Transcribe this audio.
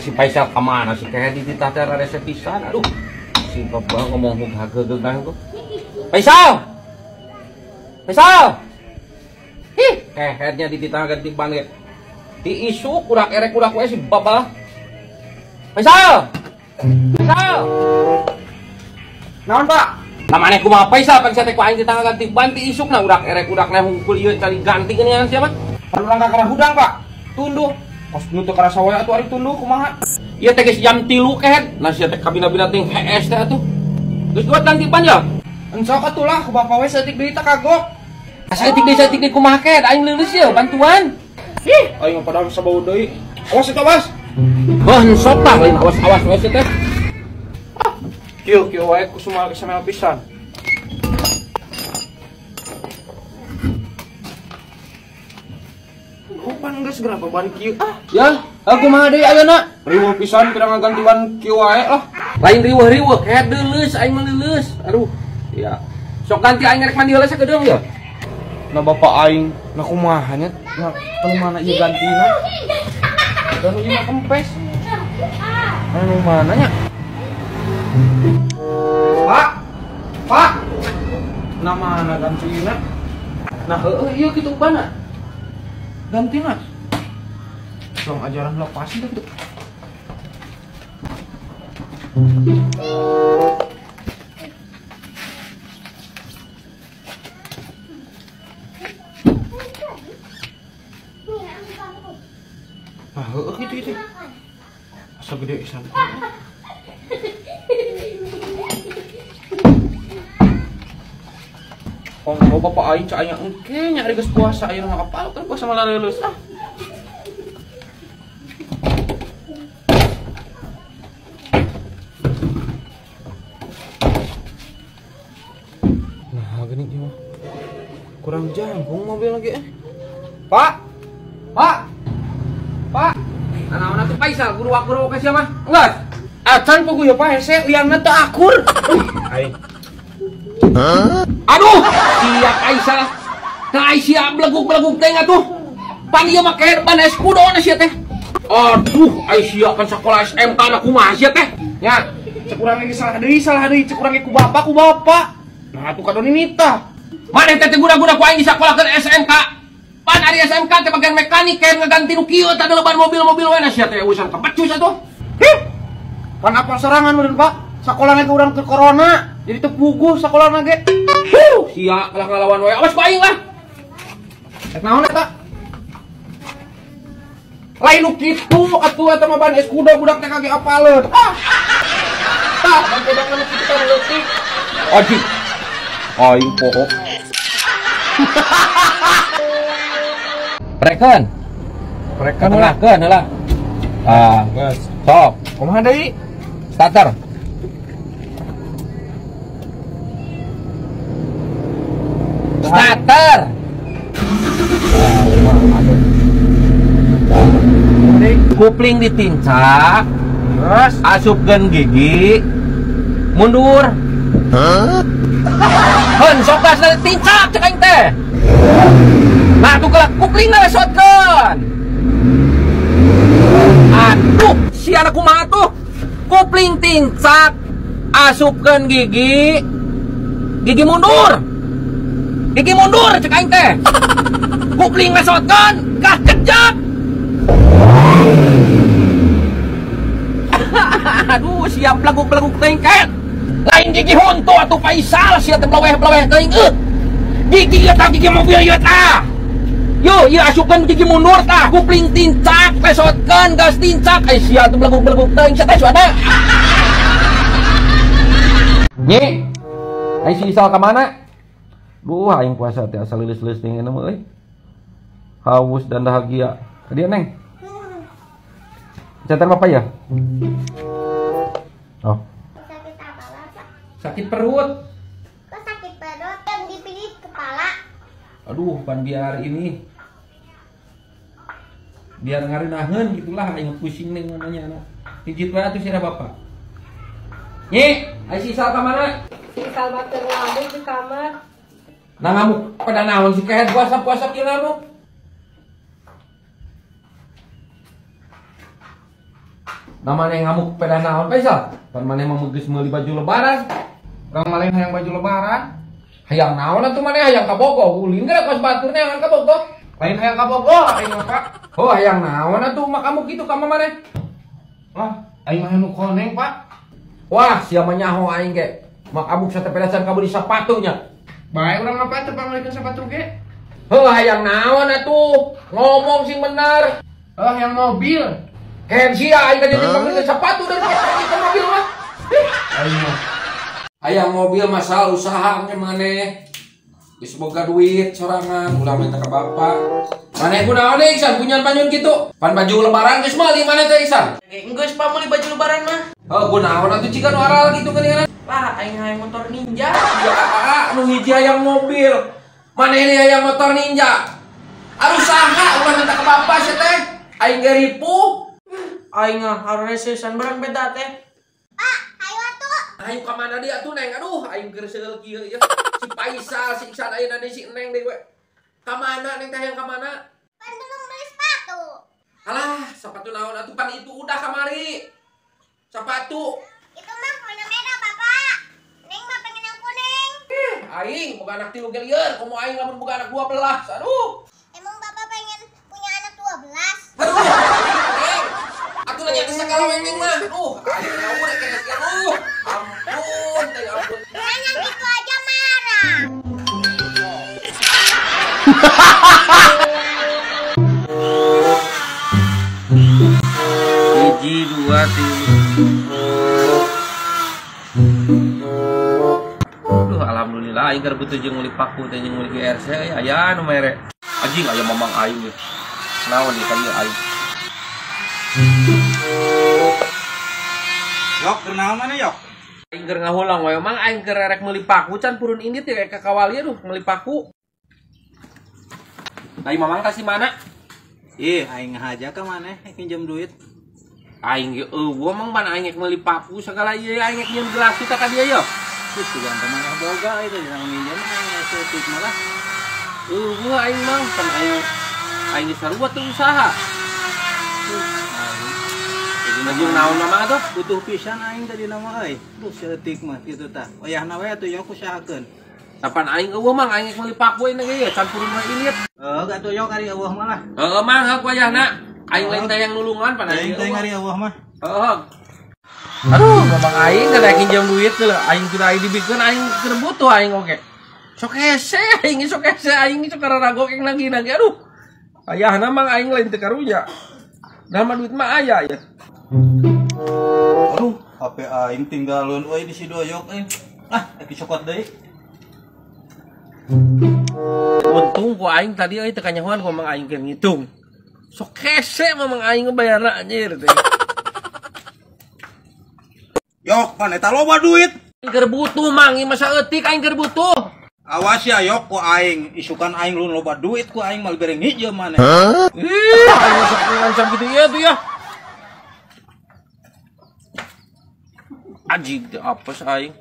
Si Faisal kemana sih kayak di titah teh rada pisan aduh si bapak ngomong hughagegegang tuh Faisal Faisal ih kehernya di titah ganti ban ge di isu kurak erek kurak we si bapak Faisal Faisal naon Pak lah maneh kumaha Faisal pan sia teh ku aing ditangga ganti ban ti isukna urak erek urak na hungkul ieu cari ganti geuningan sia mah pan urang kakara hudang Pak tunduh kos nu teu karasa wae atuh ari tunduh kumaha ieu teh geus jam 3 kehed nah sia teh kabina-bina ting hees teh atuh geus kuat ganti ban ya ensok atuh lah ku bapak we saeutik deui teh kagok saeutik deui kumaha kehed aing leuleus ieu bantuan ih aing mah padahal sabau deui awas eta awas heuh ensok tah lain awas-awas we sia teh ah kieu kieu wae ku sumal geus samel pisan Pan geus geura ban kieu ah. Ya, aku mah deui ayeuna. Riweuh pisan pira ngaganti ban kieu wae lah. Lain riweuh-riweuh kehed leuleus aing mah leuleus. Aduh. Ya. Sok ganti aing rek mandi heula sakedeung ya. Nah bapak aing, nah kumaha nya? Nah, teu mana ieu gantina? Dan ieu mah kempes. Anu mana nya? Pak. Pak. Nah mana gantina? Nah heueuh ieu kitu bana. Ganti lah. Tong ajaran lepasin dah gitu. Ah, heueuh gitu gitu. Asa gede isan. Oh, bapak aing cak aya engke nya ari geus puasa ayeuna mah apal kan puasa malah leuleus ah. Nah, geuning ieu mah. Kurang jangkung mobil lagi eh. Pak. Pak. Pak. Nah, naon atuh Faisal guruak-guruak ka sia mah? Enggeus. Acan puguh ya Pak hese liangna teu akur. Aing. Huh? Aduh, sia Faisal. Tah sia beleguk-beleguk teh atuh. Pan ieu mah kehed ban eskudo na sia teh. Aduh, ai sia kan sakola SMK na kumaha sia teh? Nya, cek urang ge salah deui cek urang ge ku bapak ku bapak. Nah, atuh kadon nitah. Maneh teh guna-guna ku aing disakolakeun SMK. Pan ari SMK teh bagian mekanik kehed ngaganti nu kieu tah leban mobil-mobil we na sia teh urusan kepecus atuh. Hih. Pan apal sorangan meureun Pak? Sakolana ge urang keur corona, jadi teu puguh sakolana ge. Huh, sia kalah ngalawan we. Awas ku aing lah. Rek naon eta? Lain nu kitu atuh eta mah ban eskudo budak teh kage apaleun. Ah. Tah, ban budak nu kitu teh leutik. Aji. Aing poho. Prekeun. Prekeun tengahkeun heula. Ah, geus. Sok. Kumaha deui? Starter. Starter. Kupling ditincak, terus asupkeun gigi, mundur. Hah? Heun sok gasna tincak cek aing teh. Nah, tuh kelak kuplingna lesotkeun. Aduh, si anak kumaha tuh? Kupling tincak, asupkeun gigi, gigi mundur. Gigi mundur cek aing teh. Kupling lesotkeun, gas kejap. Aduh, siap beleguk-beleguk teuing ket. Lain gigi huntu atuh Faisal sia teh bleweh-bleweh teuing eueuh. Gigi ieu tah gigi mobil ieu tah. Yo, ieu asupkeun gigi mundur tah, kupling tincak, lesotkeun gas tincak, ai sia teh beleguk-beleguk teuing sia teh suada. Nyi. Ai si Isal ka mana? Duh, aing puasa teh asa leuleus-leuleus teuing mah euy. Haus dan dahagia. Ka dieu Neng. Jantan bapak ya? Oh. Sakit apa, Bapak? Sakit perut. Kok sakit perut yang dipijit kepala? Aduh, pan biar ini. Biar ngarinaheun gitulah aing pusing ning mananya anak. Pijit wae atuh sirah bapak. Nyi, ai si Isal ka mana? Si Isal mah keur ngamuk di kamar. Nah ngamuk pada naon si kehed puasa-puasa kieu ngamuk? Namanya ngamuk peda naon Faisal? Pan maneh mah geus meuli baju lebaran. Urang mah lain hayang baju lebaran. Hayang naon atuh maneh hayang kabogoh? Ulin geura kos batur neangan kabogoh. Lain hayang kabogoh aing mah, Pak. Oh, hayang naon atuh mak kamu kitu ka maneh? Wah, aing mah nu koneng, Pak. Wah, sia mah nyaho aing ge. Mak abuk satepedasan kabeuli sapatunya. Bae urang mah Pak teu pangalikeun sapatu ge. Heuh, hayang naon atuh? Ngomong sing bener. Heuh, hayang mobil. Ken sia aing tadi panggil sepatu dari ke mobil mah. Aing mah. Hayang mobil masal usaha nya maneh. Geus boga duit sorangan ulah minta ka bapak. Maneh kunaon deui Iksan punyan panyun kitu? Pan baju lebaran geus meuli maneh teh Iksan? Geus Pak meuli baju lebaran mah. Heuh, kunaon atuh ciga nu aral kitu geuningan? Lah aing hayang motor Ninja. Ya, nu hiji hayang mobil. Maneh ini hayang motor Ninja. Aduh saha ulah minta ka bapak sia teh. Aing ge ripuh. Aing ah haresesan barang beda teh. Pak, hayu atuh. Hayu ka mana dia atuh Neng? Aduh, aing keur seul kieu ieu. Si Faisal, si Iksan ayeuna deui si Neng deui we. Ka mana Neng teh hayang ka mana? Pan belum beli sepatu. Alah, sepatu naon atuh pan itu udah kamari. Sepatu. Itu mah warna merah, Bapak. Neng mah pengen yang kuning. Aing boga anak 3 ge lieur, komo aing lamun boga anak 12. Aduh. Emang Bapak pengen punya anak 12? Aduh. Neng. Atuh nanya ke sakala we Neng mah. Aduh, aing ngawur rek geus aduh. Ampun, teh ampun. Nanya gitu aja marah. Hiji, dua, tilu. Aduh, alhamdulillah aing keur butuh jeung meuli paku teh jeung meuli GRC euy aya nu mere. Anjing aya mamang aing ieu. Naon ieu ka ieu aing. Yok, keur naon maneh yok? Aing keur ngahulang we mang aing keur rek meuli paku can purun indit ya ka kawali aduh meuli paku. Ai mamang kasih mana? Ih, aing ngahaja ka maneh pinjam duit. Aing ge eueuh mang pan aing rek meuli paku sagala ieu aing rek nyeun gelas kita ka dieu yeuh. Terus juga maneh boga itu jangan minjem aing setik malah. Eueuh aing mang pan aing aing geus sarua teu usaha. Jadi naon mamang atuh? Butuh pisan aing tadi nama euy. Duh setik mah kitu tah. Wayahna we atuh yok usahakeun. Kapan aing eueuh mang aing rek meuli paku aing ge can purun we ilit. Heuh atuh yok ari eueuh mah lah. Heuh mang heuh wayahna. Aing lain teh yang nulungan pan aing teh ari eueuh mah. Heuh. Aduh, mamang aing kada pinjam duit teh aing kudu aing dibikeun aing keur butuh aing oge. Sok hese aing sok hese aing sok kararago keng nagih-nagih aduh. Ayahna mang aing lain teu karunya. Da mah duit mah aya ya. Aduh, HP aing tinggalun euy di Sidoyok euy. Ah, aki cokot deui. Untung ku aing tadi euy teu kanyahoan ku mang aing keur ngitung. Sok hese mamang aing ngebayarna anjir teh. Yok, pan eta loba duit. Aing keur butuh mang, ieu masa eutik aing keur butuh. Awas ya yok ku aing, isukan aing lu loba duit ku aing mal bere ngijeu maneh. Ih, aing sok ngancam kitu ieu tuh ya. Anjing teh apes aing.